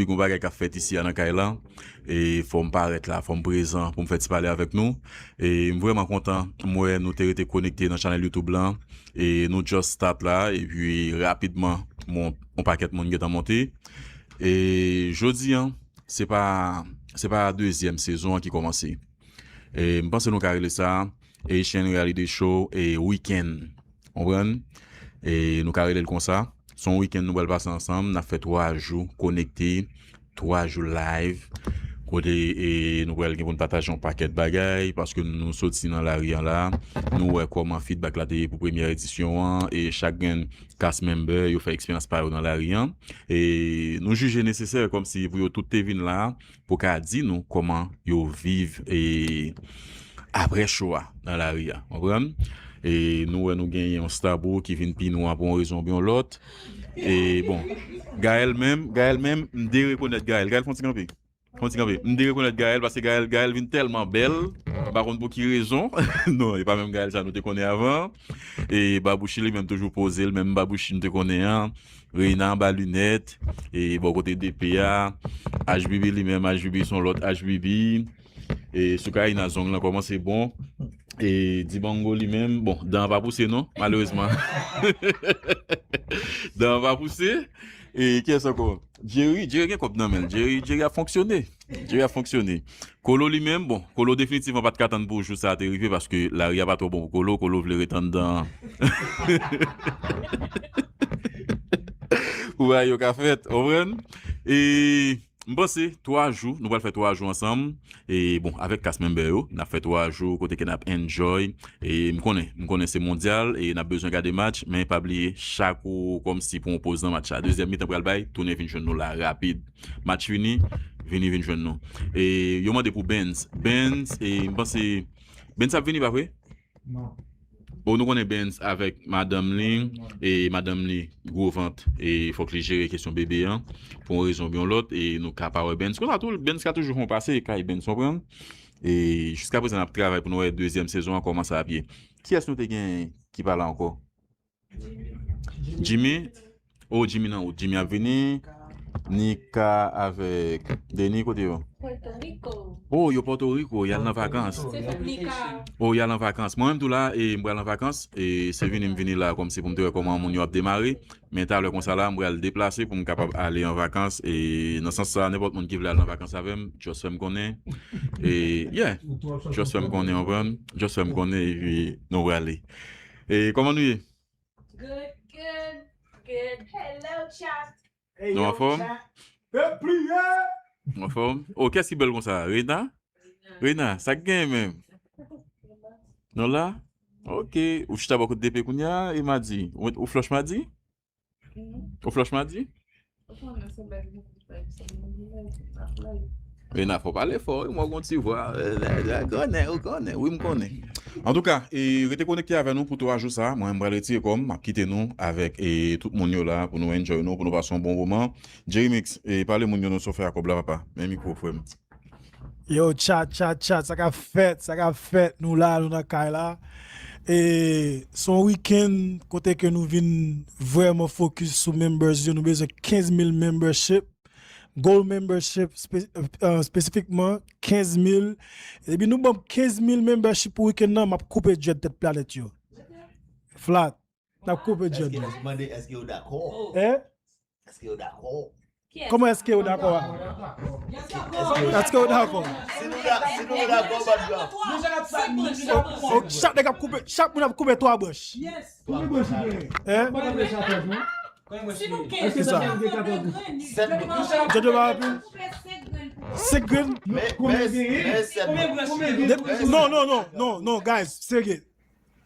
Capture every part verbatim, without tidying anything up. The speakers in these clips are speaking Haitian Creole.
Wi, gon bagay k ap fèt isi a nan kay la. E fò m parèt la, fò m prezan pou m fè ti pale avèk nou. E m vrèman kontan, m wè nou te rete konekte nan chanèl YouTube lan. E nou just start la, epi rapidman, mon, yon pakèt moun gentan monte. E jodi a, se pa, se pa dezyèm sezon an ki kòmanse. E m panse nou ka rele sa Haitian Reality Show e Weekend. Konprann? E nou ka rele l konsa. Se yon weekend nou pral pase ansanm. N ap fè twa jou konekte, twa jou live. Kote e nou pral gen pou n pataje yon pakèt bagay, paske nou soti nan lari an la. Nou wè kòman feedback la te ye pou premyè edisyon an, e chak grenn cast member yo fè eksperyans pa yo nan lari an. E nou jije nesesè kòmsi pou yo tout te vin la, pou ka di nou kòman yo viv e apre show a nan lari a. Konprann? E nou wè nou genyen yon Starboy ki vin pi nwa pou yon rezon oubyen yon lòt. E bon, Gaël menm, Gaël menm, m derekonèt Gaël. Gaël, fè yon ti kanpe. Fè yon ti kanpe. M derekonèt Gaël paske Gaël, Gaël vin tèlman bèl. M pa konn pou ki rezon. Non, e pa menm Gaël sa nou te konnen avan. E Babouchi li menm toujou poze l, menm Babouchi m te konnen an. Reina anba linèt. E bò kote D P a. H B B li menm, H B B se yon lòt H B B. E Soukaina zong lan kòmanse bon. E Dibango li menm, bon, dan an pa pouse non, malerezman. Dan an pa pouse. E kiyès ankò? Jerry, Jerry gen kòb nan men l. Jerry, Jerry ap fonksyone. Jerry ap fonksyone. Kolo li menm, bon, Kolo definitivman pa t ka tann pou jou sa a te rive paske lari a pa twò bon pou Kolo. Kolo vle ret anndan pou bagay yo ka fèt, w konprann? E M panse twa jou, nou pral fè twa jou ansanm. E bon, avèk cast member yo, n ap fè twa jou kote ke n ap enjoy. E m konnen, m konnen se mondyal e n ap bezwen gade match, men pa bliye, chak ou kòmsi pran yon poz nan match la. Dezyèm mitan pral bay, tounen vin jwenn nou la rapid. Match fini, vini vin jwenn nou. E yo mande pou Benz. Benz, e m panse, Benz ap vini, pa vre? Non. Bon, nou konnen Benz avèk madanm li, e madanm li gwo vant, e fòk li jere kesyon bebe an, pou yon rezon oubyen yon lòt, e nou ka pa wè Benz. Konsa tou, Benz ka toujou fè yon pase kay Benz, konprann? E jiskaprezan, n ap travay pou nou wè dezyèm sezon an kòman sa ap ye. Kiyès nou te gen ki pa la ankò? Jimmy? Oh, Jimmy nan wout. Jimmy ap vini. Nika avèk Denis, kote yo? Pòtoriko. Oh, yo Pòtoriko, y al nan vakans. Se fèt Nika. Oh, y al an vakans. Mwen menm tou la, e m pral an vakans. E se vini m vini la kòmsi pou m te wè kòman moun yo ap demare. Men talè konsa la, m pral deplase pou m kapab ale an vakans. E nan sans sa, nenpòt moun ki vle al nan vakans avè m, just fè m konnen. E, yeah, just fè m konnen, w konprann? Just fè m konnen, epi nou prale. E kòman nou ye? Good, good, good. Hello, chat. Nou anfòm? Pèp pliye! Nou anfòm? Oh, kiyès ki bèl konsa? Reina? Reina, sa k genyen menm? Nou la? Ok. Ou chita bò kote D P kounye a, e Madi? Ou, ou flòch Madi? Ou flòch Madi? Ou konnen se bèl. Rena, fò pale fò, wi, mwen gon ti vwa, e, e, e, konnen, ou konnen, wi, m konnen. Antouka, e, rete konekte avè nou pou twa jou sa, mwen, m pral retire kò m, m ap kite nou avèk, e, tout moun yo la, pou nou enjoy nou, pou nou pase yon bon moman. Jerry Mix, e, pale moun yo non, sa w fè a kòb la, papa. Men mikwo, frè m. Yo, chat, chat, chat, sa k ap fèt, sa k ap fèt, nou la, nou nan kay la. E, se yon weekend kote ke nou vin vrèman focus sou members yo, nou bezwen kenz mil membership. Gold membership, spe-, euh, espesifikman, kenz mil. Depi nou ban m kenz mil membership pou weekend nan, m ap koupe dread tèt planèt yo. Flat. N ap koupe dread yo. Èske, mande, èske yo dakò? Hein? Èske yo dakò? Kòman èske yo dakò a? Èske yo dakò? Si nou da-, si nou dakò, bat djòb. O, o, chak nèg ap koupe, chak moun ap koupe twa branch. Konbyen branch li genyen? Hein? Konbyen branch li genyen? Kisa? Sèt branch. Jòjò pa rapè? Senk grenn? Men, men, men sèt branch. De-, non, non, non, non, non, guys, serye.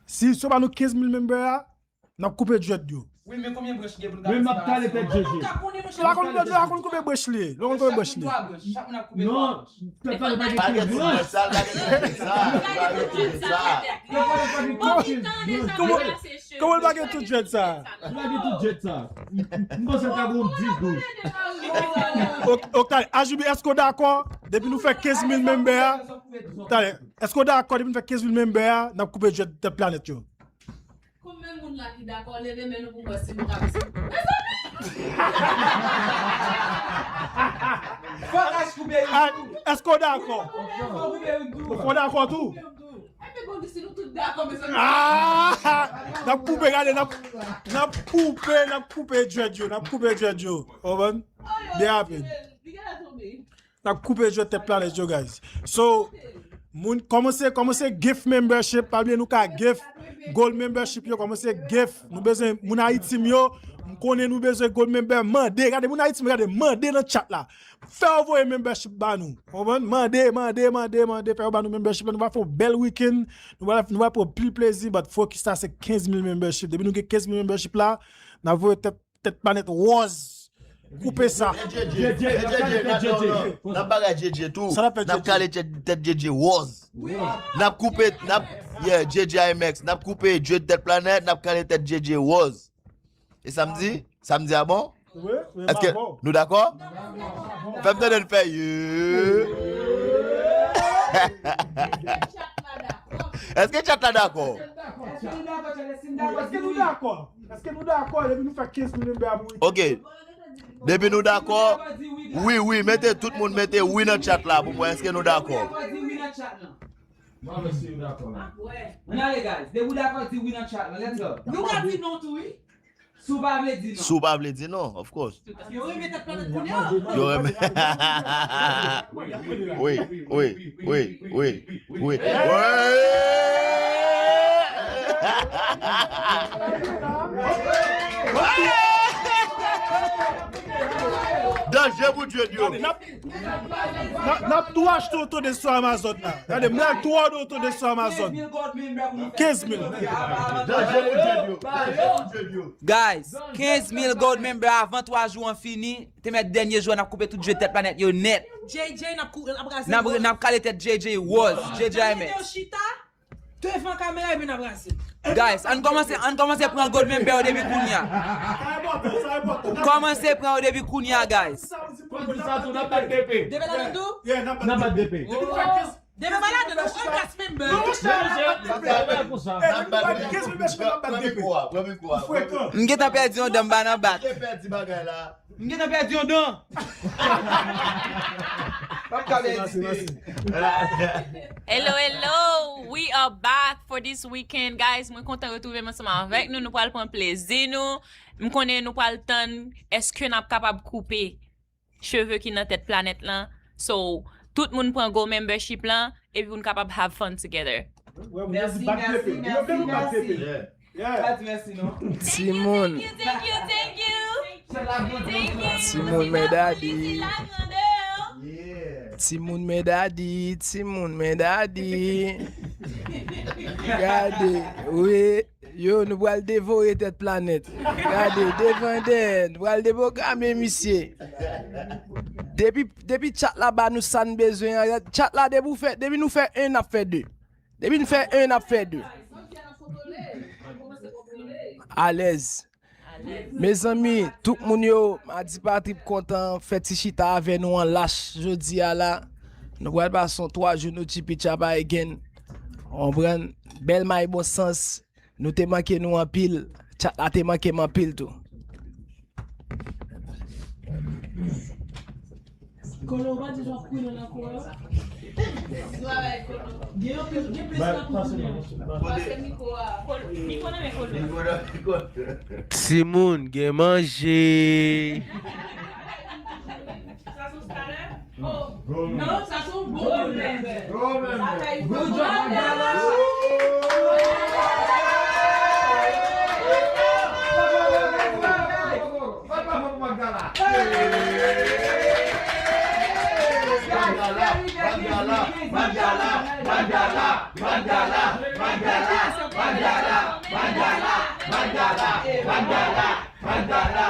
Si se pa nou kenz mil member a, n ap koupe dread yo. Wi, men konbyen branch gen pou n ka... Men m ap tale tèt Jeje. L pa konn, l pa konn koupe branch li. L pa konn koupe branch li. Chak moun ap koupe twa branch. Non, tèt pale pa gen tout branch. Pa gen tout branch sa, pa gen tout dread sa. Pa gen tout dread sa. Kòman, kòman l pa gen tout dread sa? L pa gen tout dread sa. M, m panse l ka gen yon dis, douz. Ok, ok, talè, H B B, èske w dakò? Depi nou fè kenz mil member a, talè, èske w dakò depi nou fè kenz mil member a, n ap koupe dread tèt planèt yo? Konbyen moun la ki dakò, leve men nou pou m wè si nou ka... Mezanmi! Fòk Ash koupe Rick tou. Èske w dakò? Fòk koupe Rick tou. Ou dakò tou? Epi bon, si nou tout dakò, mezanmi. Ah! N ap koupe, gade, n ap, n ap koupe, n ap koupe dread yo, n ap koupe dread yo. Ou konprann? Byen rapid. N ap koupe dread tèt planèt yo, guys. So, moun, kòmanse, kòmanse gift membership, pa bliye nou ka gift gold membership yo, kòmanse gift. Nou bezwen moun Ayiti m yo, m konnen nou bezwen gold member, mande, gade moun Ayiti m yo, gade, mande nan chat la. Fè yo voye membership ba nou. Konprann? Mande, mande, mande, mande, fè yo ba nou membership la, nou va fè yon bèl weekend, nou va, nou va pran pil plezi, but focus la se kenz mil membership. Depi nou gen kenz mil membership la, n ap voye tèt tèt planèt wòz. Koupe sa. J J, J J, J J, non, non, non. N ap bagay J J tou. Sa n ap fè J J? N ap kale tèt, tèt J J wòz. N ap koupe, n ap, yeah, J J I M X. N ap koupe dread tèt planèt, n ap kale tèt J J wòz. E samdi? Samdi a bon? Wi, wi, èske nou dakò? Fè m tande n fè ye. Èske chat la dakò? Èske nou dakò? Èske nou dakò depi nou fè kenz mil member ap wi? Ok. Depi nou dakò, wi, wi, mete tout moun mete wi nan chat la pou mwen. Èske nou dakò? Ann ale, guys. Depi w dakò, di wi nan chat la. Let's go. Nou ka di non tou, wi. Si w pa vle di non. Si w pa vle di non, of course. Yo renmen tèt planèt kounye a. Yo renmen. Wi, wi, wi, wi, wi, wi. Danje pou Dye, Dye. N ap, n ap tou achte oto de sou Amazon la. Gade, m al tou òdè oto de sou Amazon. Kenz mil. Danje pou Dye, Dye. Danje pou Dye, Dye. Guys, kenz mil gold member avan twa jou an fini. Te mèt dènye jou a, n ap koupe tout dread tèt planèt yo nèt. J J, n ap kou-, n ap raze. N ap, n ap kale tèt J J wòz, J J I M X. Devan kamera epi n ap raze. Guys, ann kòmanse, ann kòmanse pran gold member yo depi kounye a. Sa enpòtan, sa enpòtan. Kòmanse pran yo depi kounye a, guys. Kòm di sa tou, n ap bat D P. D P la nan tou? Yeah, n ap bat D P. Depi nou fè kenz, D P pa ladan non, an kas member. Non, monchè, n ap bat D P. N ap bat D P. Kenz mil mèch, n ap bat D P. Pran mikwo a, pran mikwo a. Ou frekan. M gentan pèdi yon dan, m pa nan bat. Ou pèdi bagay la. M gentan pèdi yon dan. Hello, hello. We are back for this weekend, guys. Mwen kontan retwouve m ansanm avèk nou. Nou pral pran plezi nou. M konnen nou pral tann èske n ap kapab koupe cheve ki nan tèt planèt lan. So, tout moun pran gold membership lan epi pou n kapab have fun together. Mèsi, mèsi, mèsi, mèsi. Yeah. Pa di mèsi non. Timoun. Thank you, thank you, thank you. Timoun, men dadi. Timoun, men dadi. Timoun, men dadi. Gade, wi. Yo, nou pral devore tèt planèt. Gade, devan dèyè, nou pral deprograme misye. Depi, depi chat la ba nou sa n bezwen an, chat la depi w fè, depi nou fè en, n ap fè de. Depi n fè en, n ap fè de. Alèz. Mezanmi, tout moun yo, Madi Patrick kontan fè ti chita avè nou an lach jodi a la. Nou pral pase yon twa jou nou tchipi tchapa again. Konprann? Bèl may bon sans. Nou te manke nou anpil. Chat la te manke m anpil tou. Kolo, ou pa di w ap kouri nan lakou a? Gen anpil, gen plis lakou kounye a. Pase mikwo a. Mikwo nan men Kolo. Timoun, gen manje. Sa se yon skalè? Oh, non, sa se yon bon gold member. Gold member. Good job, Mandela. Mandala, Mandala, Mandala, Mandala, Mandala, Mandala, Mandala, Mandala, Mandala, Mandala,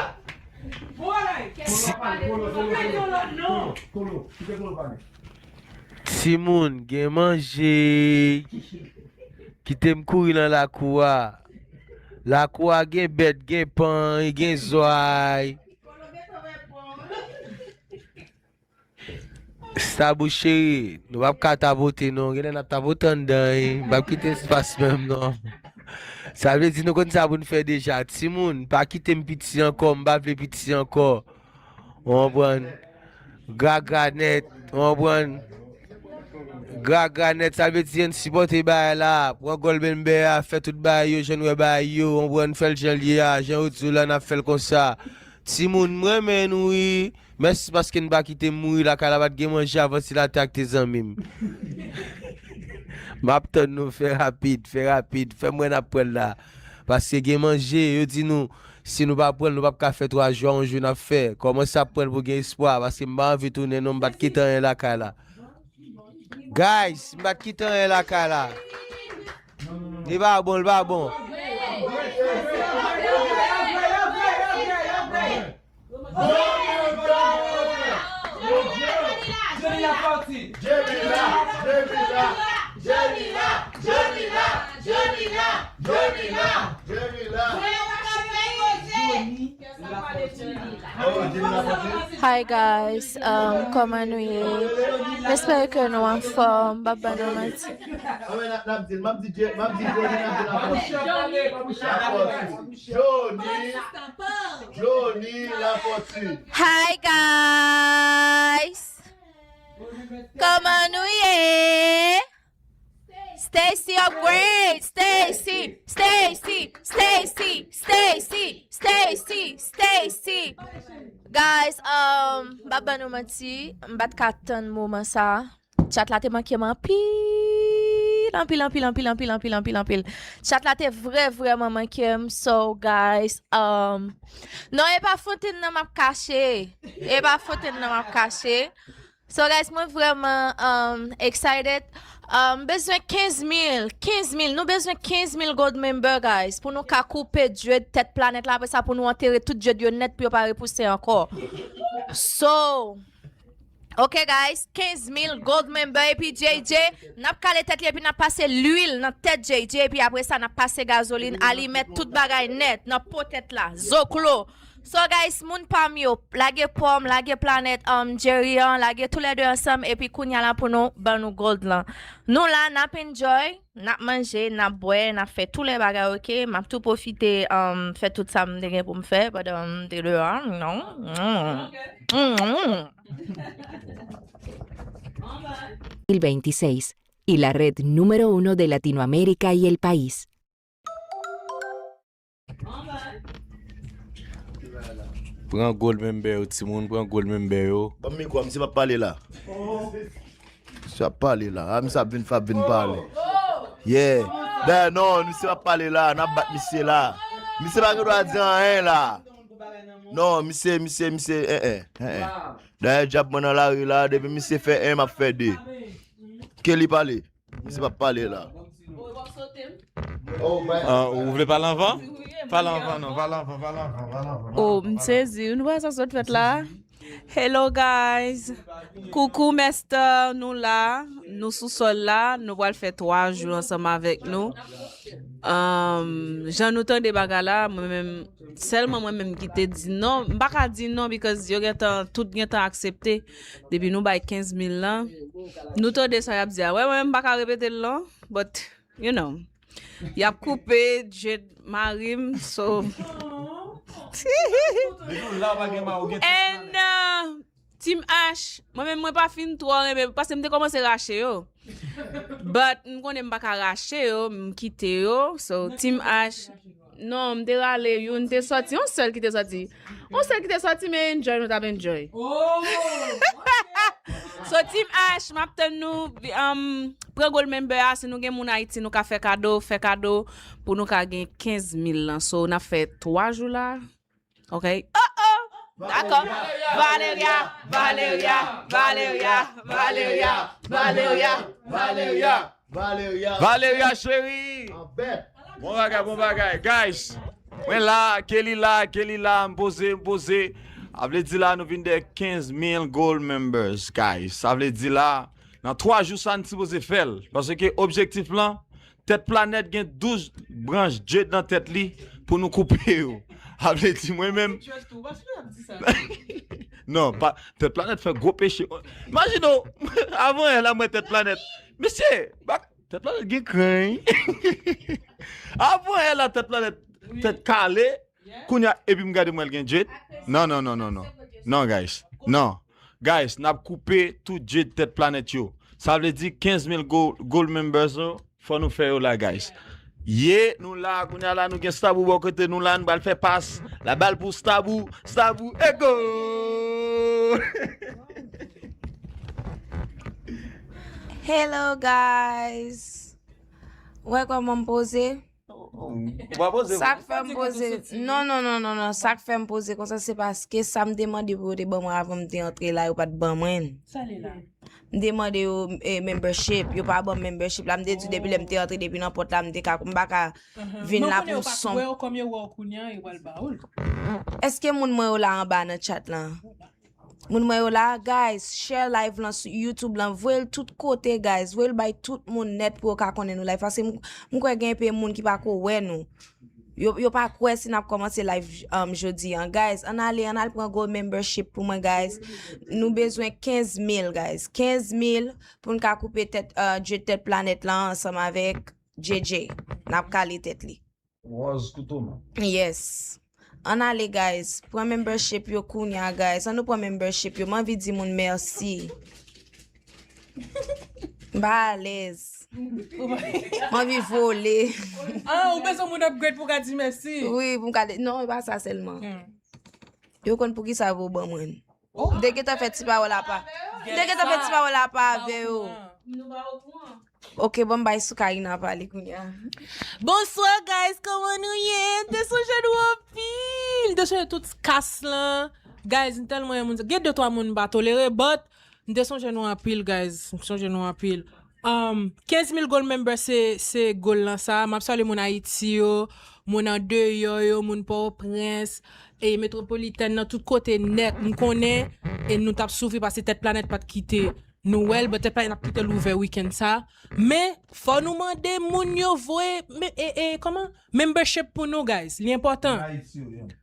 Mandala. Timoun, gen manje. Kite m kouri nan lakou a. Lakou a gen bèt, gen pany, gen zwa. Stabou cheri, nou p ap ka tapote non. Genlè n ap tapote anndan, wi. M p ap kite espas menm non. Sa vle di nou konn sa pou n fè deja. Timoun, pa kite m piti ankò, m pa vle piti ankò. Ou konprann? Gragra nèt, w konprann? Gragra nèt, sa vle di ann sipòte bagay la, pran gòl benbè a, fè tout bagay yo, jan n wè bagay yo, w konprann, fè l jan l ye a, jan yo di w la, n ap fè l konsa. Timoun, m renmen nou wi, mèsi paske n pa kite m mouri lakay la, pa t gen manje avan se latè ak te zanmi m. M ap tann nou, fè rapid, fè rapid, fè m wè n ap pran l la. Paske gen manje, yo di nou, si nou pa pran l, nou p ap ka fè twa jou a, yon jou n ap fè. Kòmanse ap pran l pou gen espwa, paske m pa anvi tounen non, m pa t kite anyen lakay la. Guys, m pa t kite anyen lakay la. Li pa bon, li pa bon. Hi guys, um, kòman nou ye? M espere ke nou anfòm, m p ap ban nou manti. Hi guys! Kòman nou ye? Stacy upgrade! Stacy! Stacy! Stacy! Stacy! Stacy! Stacy! Guys, um, m p ap ban nou manti, m pa t ka tann moman sa. Chat la te manke m anpil, anpil, anpil, anpil, anpil, anpil, anpil, anpil. Chat la te vrè, vrèman manke m. So, guys, um, non, e pa fontenn nan m ap kache. E pa fontenn nan m ap kache. So, guys, mwen vrèman um, excited. Um, bezwen kenz mil, kenz mil, nou bezwen kenz mil gold member, guys, pou nou ka koupe dread tèt planèt la, apre sa pou nou antere tout dread yo nèt pou yo pa repouse ankò. So, ok guys, kenz mil gold member epi J J, n ap kale tèt li epi n ap pase lwil nan tèt J J epi apre sa n ap pase gazolin, alimèt, tout bagay nèt nan po tèt la, zoklo. So guys, moun pa m yo, lage pòm, lage planèt, um, Jerry an, lage toulède ansanm epi kounya la pou nou ban nou gold lan. Nou la, n ap enjoy, n ap manje, n ap bwè, n ap fè tou lè bagay, ok? M ap tou pwofite um, fè tout sa m te gen pou m fè pandan m te deyò a, non? Mm. Mm. Dos mil veintiséis, y la red número uno de Latinoamérica y el país. Pran gold member yo, timoun, pran gold member yo. Ban m mikwo a, misye p ap pale la. Misye ap pale la. A, misye ap vin, ap vin pale. Yeah. Dayè, non, misye p ap pale la. N ap bat misye la. Misye pa gen dwa di anyen la. Non, misye, misye, misye, en, en, en, en. Dayè, djab mwen nan lari la, depi misye fè en, m ap fè de. Ke li pale? Misye p ap pale la. Ah, ou vle pale anvan? Pale anvan non, pale anvan, pale anvan, pale anvan. Oh, m sezi, nou wè sa sot fèt la? Hello guys! Coucou Mester, nou la, nou sou sòl la, nou pral fè twa jou ansanm avèk nou. Ahn, jan nou tande bagay la, mwen menm, sèlman mwen menm ki te di non, m pa ka di non because yo gentan, tout gentan aksepte. Depi nou bay kenz mil lan, nou tande sa y ap di a. Wè, mwen menm m pa ka repete l non, but, you know, y ap koupe dread mari m, so. And uh, Team Ash, mwen menm mwen pa fin twò renmen, paske m te kòmanse rache yo. But m konnen m pa ka rache yo, m kite yo. So, Team Ash, non, m te rale youn, te sòti, yon sèl ki te sòti. Yon sèl ki te sòti, men enjoy, nou t ap enjoy. So, Team Ash, m ap tann nou, um, pran gold member a, si nou gen moun Ayiti, nou ka fè kado, fè kado, pou nou ka gen kenz mil lan. So, n ap fè twa jou la. Ok. Oh, oh. Dakò. Valeria, Valeria, Valeria, Valeria, Valeria, Valeria, Valeria. Valeria cheri. Bon bagay, bon bagay. Guys, mwen la, Kelly la, Kelly la, m poze, m poze. A vle di la, nou vin dèyè kenz mil gold members, guys. Sa vle di la, nan twa jou sa, n sipoze fè l. Paske objektif lan, Tèt Planèt gen douz branch dread nan tèt li pou nou koupe yo. A vle di mwen menm. Non, pa, Tèt Planèt fè gwo peche. Imajine w, avan yè la mwen Tèt Planèt. Mesye, Tèt Planèt gen kran wi. Avan yè la Tèt Planèt tèt kale. Kounye a epi m gade mwen l gen dread. Non, non, non, non, non. Non, guys. Non. Guys, n ap koupe tout dye tèt planèt yo. Sa vle di kenz mil gold, gold members yo, fò nou fè yo la, guys. Ye, nou la, kounye a la, nou gen Stabou bò kote nou la, nou pral fè pas. La bal pou Stabou, Stabou, e gol! Hello guys. Wè kòman m poze? Ou pa poze. Sa k fè m poze. Non, non, non, non, non. Sa k fè m poze konsa se paske sa m te mande pou yo te ban mwen avan m te antre la, yo pa t ban mwen. Sa li la. M te mande yo eh, membership, yo pa ban m membership la. M te di depi lè m te antre depi nan pòt la, m te ka, m pa ka vin la pou som. Yo kòm yo wè w kounye a, yo pral ba ou l. Èske moun mwen yo la anba nan chat lan? Moun mwen yo la, guys, share live lan sou YouTube lan, voye l tout kote, guys, voye l bay tout moun nèt pou yo ka konnen nou live, paske m kwè gen enpe moun ki pa ko wè nou. Yo, yo pa kwè si n ap kòmanse live um, jodi an. Guys, ann ale, ann al pran gold membership pou mwen, guys. Nou bezwen kenz mil, guys. Kenz mil pou n ka koupe tèt, uh, dye tèt planèt lan ansanm avèk J J. N ap kale tèt li. Rose Koutouma. Yes. Ann ale, guys. Pran membership yo kounya, guys. Ann nou pran membership yo. M anvi di moun mèsi. M pa alèz. M anvi vole. Ah, ou bezwen moun upgrade pou ka di mèsi. Wi, pou m ka di. Non, e pa sa sèlman. Yo konn poukisa yo ban mwen. M te gentan fè ti pawòl apa. M te gentan fè ti pawòl apa avè yo. Ok, bon, m bay sou Karina pale kounye a. Bonswa, guys, kòman nou ye? M te sonje nou anpil. M te sonje tout kas lan. Guys, m tèlman renmen moun. Gen de twa moun m pa tolere, but m te sonje nou anpil, guys. M sonje nou anpil. Um, kenz mil gold member se, se goal lan sa. M ap salye moun Ayiti yo, moun andeyò yo, moun Pòtoprens, e metwopolitèn nan, tout kote nèt. M konnen, e nou t ap soufri paske tèt planèt pa t kite nou wè l, but tèt planèt ap kite l ouvè wikenn sa. Men, fò nou mande moun yo voye, e, e, kòman? Membership pou nou, guys. Li enpòtan.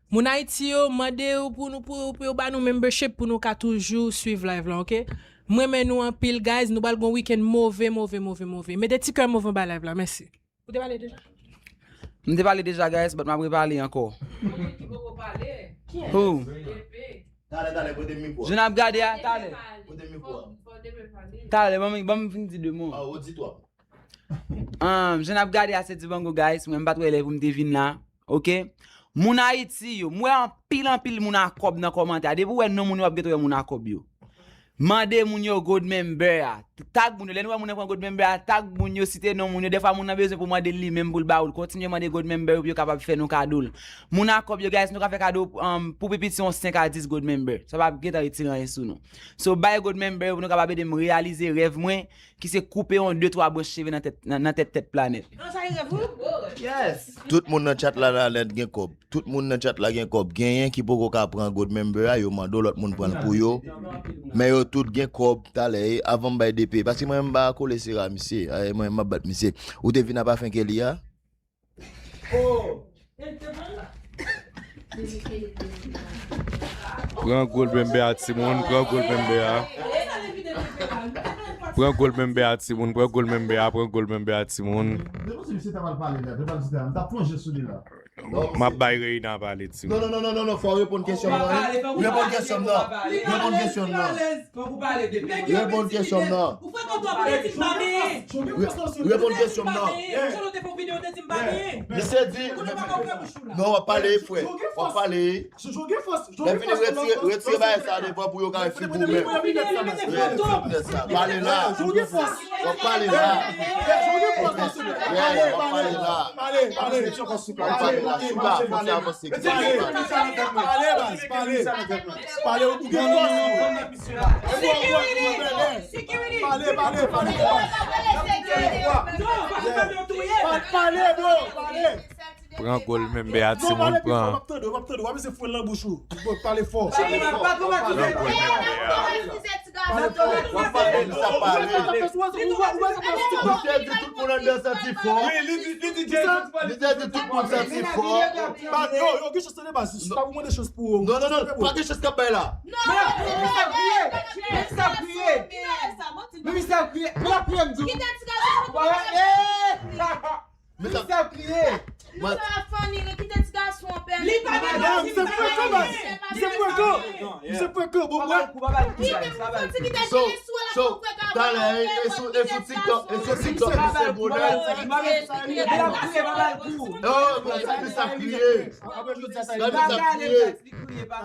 Moun Ayiti yo, mande yo pou nou pou, pou yo ba nou membership pou nou ka toujou swiv live lan, ok? Mwen men nou anpil, guys. Nou pral gon wikenn move, move, move, move. Mete ti kè move anba live la, mèsi. Ou te pale deja? M te pale deja, guys, but m ap repale ankò. Who? Talè, talè, pote mikwo. Jan ap gade a, talè. Pote mikwo. Talè, ban m, ban m fin di de mo. Ah, ou di twòp. Um, jan ap gade a se Dibango, guys. Mwen m pa t wè lè pou m te vin la. Ok? Moun Ayiti yo, m wè anpil anpil moun a kòb nan kòmantè a. Depi w wè non moun yo, w ap gentan wè moun a kòb yo. Mande moun yo gold member a. Tag moun yo. Lè nou wè moun nan pran gold member a, tag moun yo, site non moun yo. Defwa moun nan bezwen pou mande l li menm pou l ba ou l. Kontinye mande gold member yo pou yo kapab fè nou kado l. Moun a kòb yo, guys, nou ka fè kado um, pou pi piti yon senk a dis gold member. Sa p ap gentan retire anyen sou nou. So, bay gold member yo pou nou kapab ede m reyalize rèv mwen, ki se koupe yon de twa branch cheve nan tèt, nan, nan tèt, tèt planèt. Tout moun nan chat la la nèt gen kòb. Tout moun nan chat la gen kòb. Genyen ki poko ka pran gold member a, yo mande w lòt moun pran l pou yo. Men yo tout gen kòb talè. E avan m bay D P, paske mwen m pa kole sera misye. Ay, mwen m ap bat misye. Ou te vin ap afen ke li a? Pran gold member a timoun, pran gold member a. Pran gold member a timoun, pran gold member a, pran gold member a timoun. M ap bay Reina pale timoun. Non, non, non, non, non, fò w reponn kesyon mwen. Reponn kesyon m nan. Reponn kesyon m nan. Reponn kesyon m nan. Reponn kesyon m nan. Misye di, non, w ap pale, frè. W ap pale. Lè fini retire, retire bagay sa devan pou yo ka fin pou ou menm. Pale la. W ap pale la. W ap pale la. W ap pale la. Suga, fò se avanse. Pale, baz, pale. Pale, ou gen fòs. Pale, pale, pale. Pale, bro, pale. Pran gold member a timoun, pran. W ap tande, w ap tande, w ap ese fwe l nan bouch ou. Pale fò. Misye di tout moun anndan santi fò. Misye di tout moun santi fò. Yo, yo, gen chans tande baz. Pa pou mande chans pou ou. Non, non, non, pa gen chans k ap bay la. Misye ap kriye. Misye ap kriye. Misye ap kriye. Misye ap kriye. Misye ap kriye. Misye ap kriye. Nou pa funny, kite ti gason an pè. Li pa gen dwa di sa. Misye frekan, baz. Misye frekan. Misye frekan, bon, bwè. So, so, talè, e, e sou, e sou TikTok, e sou TikTok, misye gwo nèg. Oh, gade sa misye ap kriye. Gade sa misye ap kriye.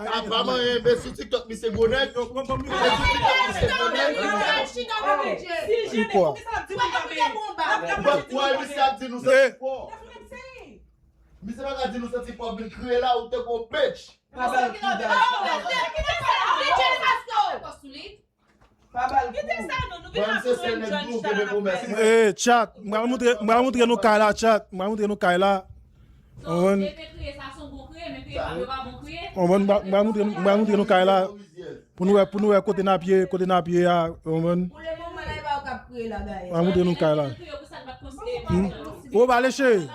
A pa manyen, men sou TikTok, misye gwo nèg. Men sou TikTok, misye gwo nèg. Ou kwè misye ap di nou santi fò. Misye pa ka di nou santi fò, vin kriye la, ou te gwo bitch. Pa ba l kou, guys. Pa ba l kou. Bon, se sèl nèg tou, kenbe pwomès. Eh, chat, m pral moutre, m pral moutre nou kay la, chat. M pral moutre nou kay la. Konprann? Konprann? M pral, m pral moutre, m pral moutre nou kay la. Pou nou wè, pou nou wè kote n ap ye, kote n ap ye a, konprann? M pral moutre nou kay la. Hmm? Ou pa leche.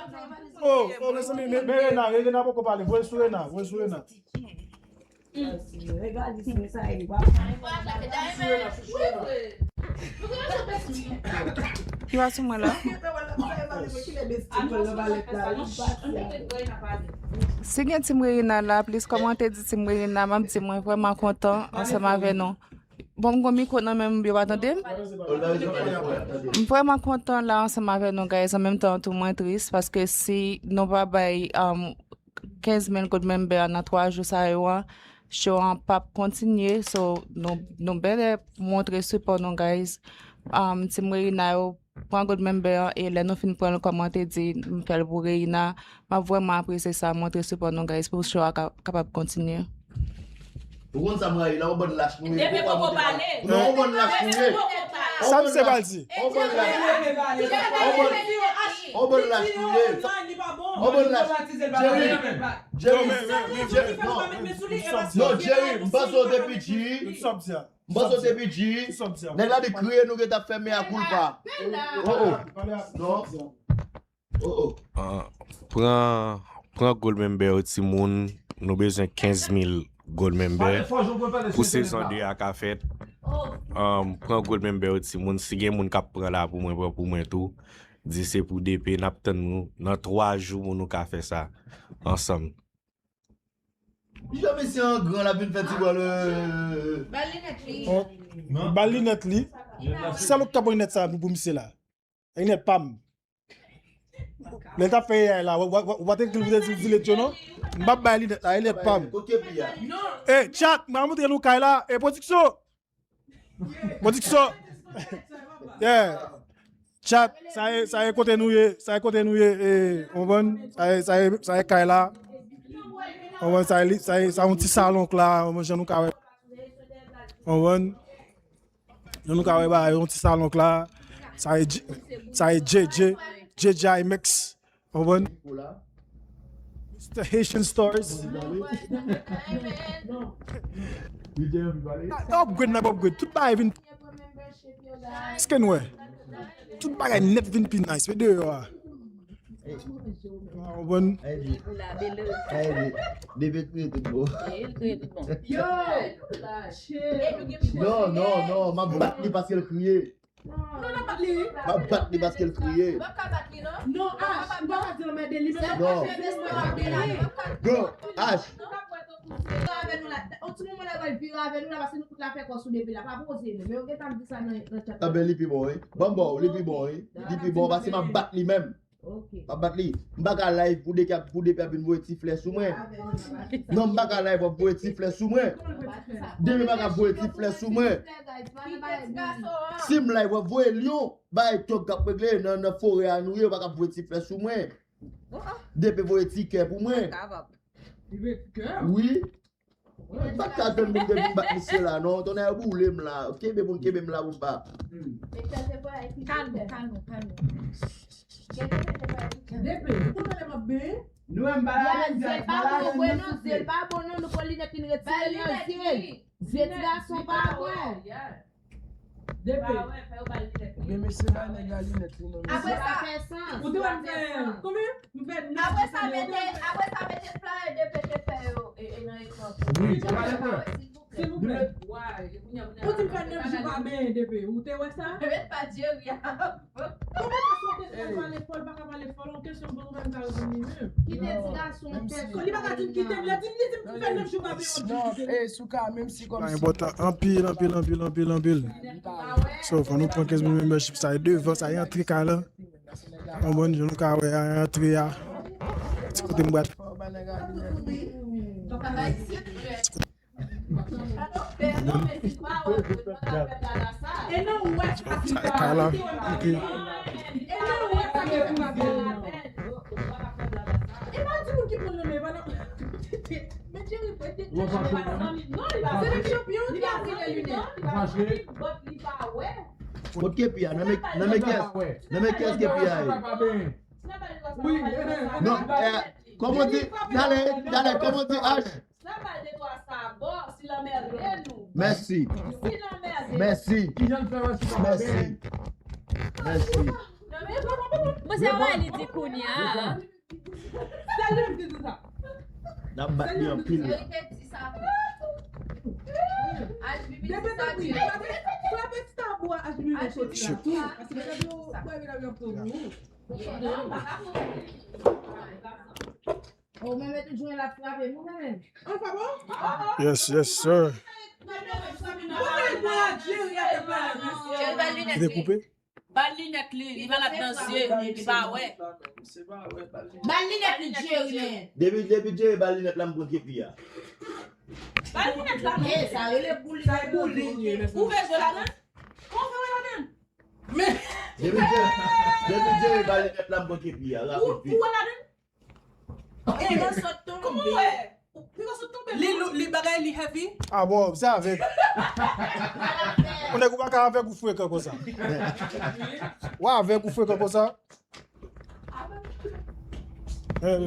Oh, oh, mezanmi, men, men Rena, Rena poko pale. Voye sou Rena, voye sou Rena. Ki pa sou mwen la? Si gen Team Reyina la, plis kòmante di Team Reyina, m ap di mwen vrèman kontan ansanm avè nou. Bon, m gon mikwo nan men m, yo pa tande m. M vrèman kontan la ansanm avè nou, guys. An menm tan tou, mwen tris, paske si nou pa bay, um, kenz mil gold member nan twa jou sa yo an, show an p ap kontinye. So, nou, nou bèlè montre sipò nou, guys. Um, Team Reyina yo, pran gold member an, e lè nou fin pran l, kòman te di, m fè l pou Reyina. M ap vrèman apresye sa, montre sipò nou, guys, pou show a ka, kapab kontinye. Ou konn sa m rayi la, yon bann lach nou ye. Depi poko pale. Non, yon bann lach nou ye. Sa misye pral di? Yon bann lach. Yon bann, yon bann lach nou ye. Yon bann lach. Jerry, Jerry, Jerry, non. Non, Jerry, m panse w te piti. M panse w te piti. Nèg la di kriye, nou gentan fè mea culpa. Oh, oh. Non. Oh, oh. Ah, pran, pran gold member yo, timoun. Nou bezwen kenz mil gold member pou sezon de a ka fèt. Um, pran gold member yo, timoun. Si gen moun k ap pran la pou mwen, pran pou mwen tou. Di se pou D P, n ap tann nou nan twa jou pou nou ka fè sa ansanm. Jan mesye an gran, l ap vin fè ti bòl, euh. Ba l linèt li. Ba l linèt li. Sèl ou k ka pran linèt sa pou, pou misye la. Linèt pa m. Lè l t ap fè A I la, w, w, w, w pa te di l pou te di, di linèt yo non. M p ap bay linèt la, linèt pa m. Kot kepi a? Eh, chat, m a montre nou kay la. Eh, pwodiksyon. Pwodiksyon. Yeah. Chat, sa e, sa e kote nou ye, sa e kote nou ye, eh, konprann? Sa e, sa e, sa e kay la. Konprann? Sa e, sa e, sa yon ti salon k la, konprann? Jan nou ka wè. Konprann? Jan nou ka wè ba, yon ti salon k la. Sa e J-, sa e J J, J J I Max. Konprann? Mister Haitian Stars. N ap upgrade, n ap upgrade. Tout bagay vin. Èske n wè? Tout bagay nèt vin pi nice. Men deyò a. Konprann? Debe kriye tout bon. Non, non, non, m ap bat li paske l kriye. Non, non, bat li. M ap bat li paske l kriye. M pa ka bat li, non. Non, Ash, m pa ka di l anmède li, men m ap bat li. Non. Bro, Ash. Vire avè nou la. On ti moman la, l pral vire avè nou la, paske nou tout la fè kò sou Depi la. Pa poze nou. Men yo gentan ap di sa nan, nan chat la. Anben, li pi bon, wi. Ban m ba w, li pi bon, wi. Li pi bon, paske m ap bat li menm. Ok. M ap bat li. M pa ka live pou Depi ap, pou Depi ap vin voye ti flè sou mwen. Non, m pa ka live w ap voye ti flè sou mwen. Depi pa ka voye ti flè sou mwen. Si m live w ap voye lyon, bay tòg k ap regle nan, nan forè a nou ye, w pa ka voye ti flè sou mwen. Depi voye ti kè pou mwen. Wi. M pa t ka tann pou m te vin bat misye la, non. Tonnè boule m la. Kenbe pou n kenbe m la pou m pa. Kalme, kalme, kalme. Depi, ou konnen lè m ap benyen? Nou menm pa la menm zyèl pa bon, non, zyèl pa bon, non, nou pran linèt li, n retire l nan zye l. Zye ti gason pa bon. Depi. Men mesye, bay nèg la linèt li, non, mesye. Apre sa, ou te wè m fè konbyen? M fè nèf. Apre sa, mete, apre sa, mete flyer Depi te fè yo, e, e nan ekran. Wi, se pa lè frè. Silvouplè. Ou di m fè nèf jou pa benyen depi. Ou te wè sa? Mèt pa Jerry a. Kòman sa se w te pale fò, l pa ka pale fò, non, kesyon bon, ou menm ka reponn li menm. Kite ti gason fè. Li pa ka di m kite m, lè di m, li di m fè nèf jou pa benyen, w ap di kite m. Non, eh, Souka, menm si kòm si. Enpòtan, anpil, anpil, anpil, anpil, anpil. So, fò nou pran kenz mil membership, sa e devan, sa e antre kay la. Konprann, jan nou ka wè a, antre a. Ti kote m bwat. Sa kay la, ok. Kot kepi a? Nan men, nan men kiyès? Nan men kiyès kepi a ye? Non, eh, kòman di? Dale, dale, kòman di H? Sa pa de twa sa bò, si lanmède nou. Mèsi. Si lanmède. Mèsi. Kijan l fè wè si sa pa benyen? Mèsi. Mwen se wè li di kounye a. Se li menm ki di sa. N ap bat li anpil la. Li te di sa tou. H B B di sa tou. Frape ti tabou a H B B soti la tou. Paske gade yo, bwè vin avè yon pwòblèm. Ou menm e tout jounen l ap frape m, ou menm. Yes, yes, sir. Li te koupe? Ba l linèt li, li malad nan zye, li pa wè. Ba l linèt li, Jerry, men. Depi, depi Jerry ba l linèt la, m pran kepi a. Ba l linèt la, non. Eh, sa rele bullying. Sa e bullying, ye, mesye. Ou vle jwe ladan? Kòman w vle jwe ladan? Men. Depi Jerry, depi Jerry ba l linèt la, m pran kepi a, rapid, vit. Ou wè ladan? Piga sot tonbe. Kòman w wè? Piga sot tonbe. Li lou, li bagay, li heavy. Ah bon, se avèg. Ou nèg ou pa ka avèg ou frekan konsa. Ou avèg ou frekan konsa. Eh, eh.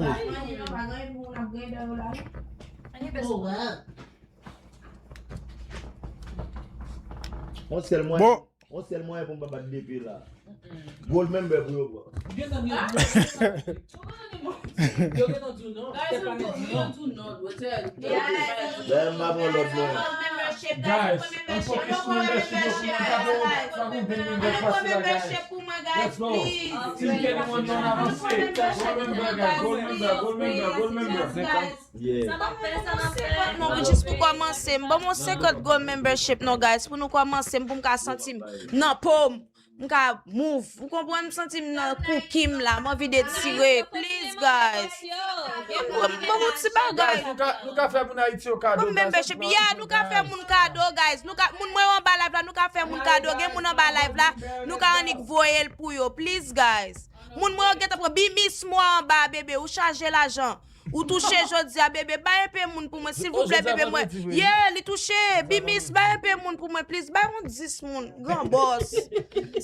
Yon sèl mwen. Bon. Yon sèl mwayen pou m pa bat depi la. Gold member pou yo pran. Yo gentan di w non. Yo gentan di w non. Lè m pa pran lòt non. Guys, ann focus sou membership yo pou mwen, pa pou, pa pou vin member pase la, guys. Let's go. Team Kenny One nan avanse. Gold member, guys. Gold member, gold member, gold member. Yeah. Sa pa fè, sa pa fè. Non, jis pou kòmanse. M ban m yon senkant gold membership non, guys, pou nou kòmanse, m pou m ka santi m nan po m. M ka move. Ou konprann? M santi m nan kouki m la. M anvi detire. Please, guys. Ban m, ban m yon ti bagay. Guys, nou ka, nou ka fè moun Ayiti yo kado, guys. Ban m membership. Yeah, nou ka fè moun kado, guys. Nou ka, moun mwen yo anba live la, nou ka fè moun kado. Gen moun anba live la, nou ka annik voye l pou yo. Please, guys. Moun mwen yo gentan pran bimis mwen anba, bebe. Ou chaje lajan. Ou touche jodi a, bebe. Bay enpe moun pou mwen, silvouplè, bebe mwen. Yeah, li touche. Bimis, bay enpe moun pou mwen, please. Bay yon dis moun. Gran bòs.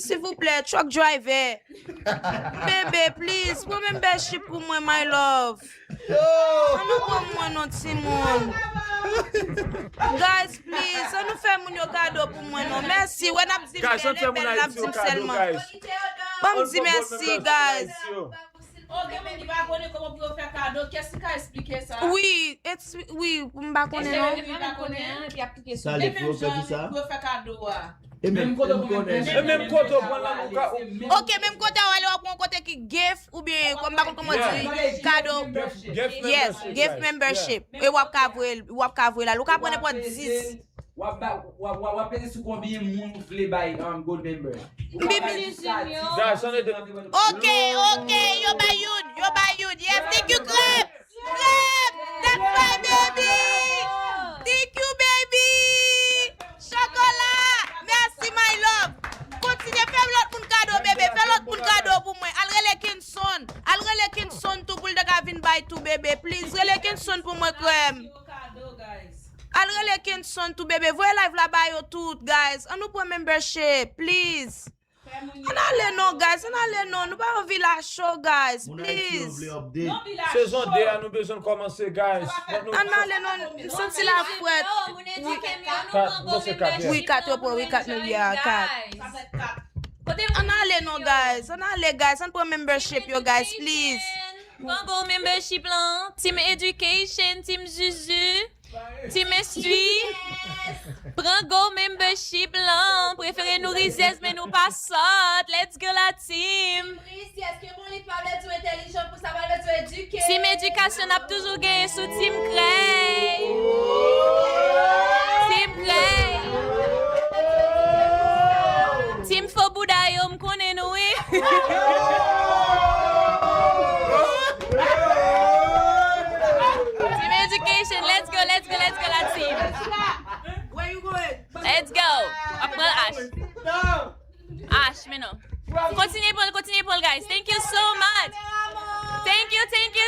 Silvouplè, truck driver. Bebe, please. Pran membership pou mwen, my love. An nou pran mwen non, timoun. Guys, please. An nou fè moun yo kado pou mwen non. Mèsi. Wè n ap di m bèl e bèl, n ap di m sèlman. Ban m di mèsi, guys. Oh, gen moun ki pa konnen kòman pou yo fè kado. Kiyès ki ka esplike sa? Wi, wi, m pa konnen non. Èske gen moun ki pa konnen? Sa li pou yo fè ki sa? Pou yo fè kado a. E menm kote w konnen. E menm kote w pran la, ou ka. Ok, menm kote w ale, w ap pran kote ki gift oubyen, m pa konn kòman di, kado. Yes, gift membership. E w ap ka voye, w ap ka voye la. Ou ka pran nenpòt dis. W ap ba, w ap, w ap, w ap peze sou konbyen moun ou vle bay, um, gold member. Ou ka bay jis a dis. Ok, ok, yo bay youn, yo bay youn. Yes, thank you, Club. Club, that's my baby. Thank you, baby. Chocolat, merci, my love. Kontinye fè lòt moun kado, bebe. Fè lòt moun kado pou mwen. Al rele Kinson. Al rele Kinson tou pou l ta ka vin bay tou, bebe. Please, rele Kinson pou mwen, krèm. Al rele Kinson tou, bebe. Voye live la ba yo tout, guys. An nou pran membership, please. An ale non, guys. An ale non. Nou pa anvi la cho, guys. Please. Sezon de a, nou bezwen kòmanse, guys. An ale non. M santi la frèt. Wi. Kat, bon, se kat, yeah. Wi, kat, yo pran, wi, kat, nou, yeah, kat. An ale non, guys. An ale, guys. An pran membership yo, guys, please. Pran gold membership lan. Team Education, Team Zuzu. Team Instwi, pran gold membership lan. Prefere nou rizyèz, men nou pa sòt. Let's go, la team. Rizyèz, ke bon li pa vle di w entèlijan, pou sa pa vle di w edike. Team Edikasyon, n ap toujou genyen sou Team Krèy. Team Krèy. Team Fo Bouda yo, m konnen nou, wi. Team Education, let's go, let's go, let's go, la team. Let's go. Ap pran H. H, men non. Kontinye pran l, kontinye pran l, guys. Thank you so much. Thank you, thank you,